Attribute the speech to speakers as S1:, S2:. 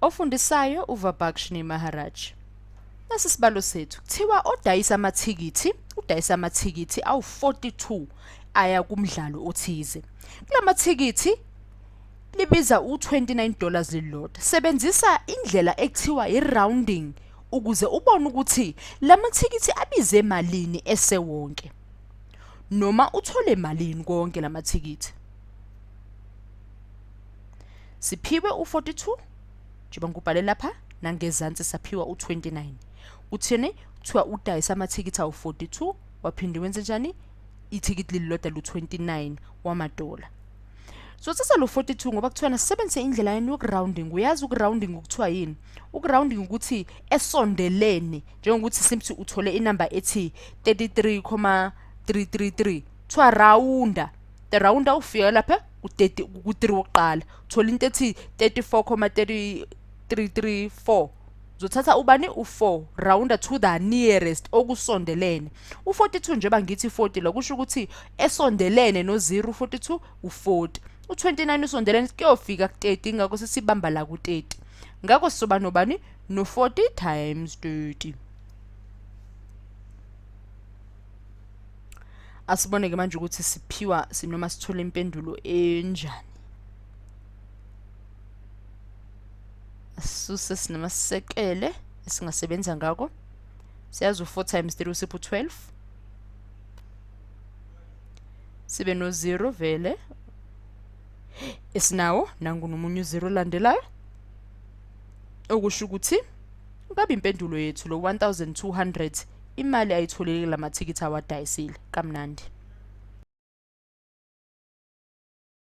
S1: Ofundisayo uVabhakshni Maharaj. Nasi isibalo sethu. Kuthiwa odayisa amathikithi, udayisa amathikithi awu-42 aya kumdlalo othize. Kula mathikithi libiza u-$29 lilodwa. Sebenzisa indlela ekuthiwa i-rounding ukuze ubone ukuthi la mathikithi abize malini esewonke. Noma uthole malini konke la mathikithi. Siphiwe u-42 njengoba ngikubhale lapha nangezansi saphiwa u-29. Uthini? Kuthiwa udayisa amathikithi awu-42 waphinde wenze njani? Ithikithi lilodwa lu-29 wamadola. Sothatha lo 42 ngoba kuthiwa nasebenzise indlela yenu yokurounding. Uyazi ukurounding kuthiwa yini? Ukurounding ukuthi esondelene njengokuthi simply uthole inamba ethi 33,333 kuthiwa rawunda the rawunda ufika lapha ku-30 ku-3 wokuqala uthola into ethi 34,3334 uzothatha ubani u-4 rounda to the nearest okusondelene u-42 njengoba ngithi 40 lo kusho ukuthi esondelene no-0 u-42 u-40 u-29 usondelene kuyofika ku-30 ingakho sesibamba la ku-30 ngakho sizoba nobani no-40 times 30 asibone-ke manje ukuthi siphiwa sinoma sithole impendulo enjani asisuse sinoma sisekele esingasebenza ngako siyazi u-4 times 3 usipha u-12 sibe no-0 vele esinawo nangu nomunye u-0 olandelayo okusho ukuthi ngabe impendulo yethu lo 1200 imali ayitholile lamathikithi awadayisile kamnandi.